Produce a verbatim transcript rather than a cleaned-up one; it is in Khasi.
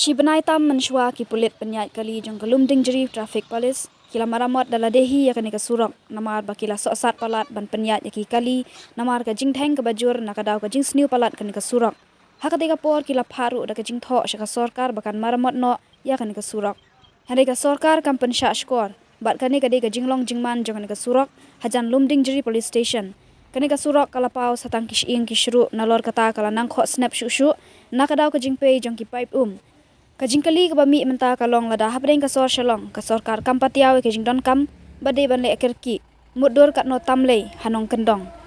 Shi bnai tam mynshuwa ki pulit pynïaid kali jong ka Lumdiengjri Traffic Police ki la maramot da lade hi ïa kane ka surok namar ba ki la sohsat palat ban pynïaid ïa ki kali namar ka jingdheng kaba jur na ka daw ka jingsniew palat kane ka surok. Ha katei ka por ki la phah ruh da ka jingthoh sha ka sorkar ba kan maramot noh ïa kane ka surok. Hynrei ka sorkar kam pynshah shkor bad kane ka dei ka jinglong jingman jong kane ka surok hajan Lumdiengjri Police Station. Kane ka surok ka la paw sa tang ki shyieng ki shruh, nalor kata ka la nang khoh snep shuh shuh na ka daw ka jingpei jong ki paip um. Ka jingkylli kaba mih mynta ka long lada hapdeng ka sor Shillong ka sorkar kam patiaw ïa ka jingdonkam ba dei ban leh kyrkieh mutdur katno tam lei ha nongkyndong.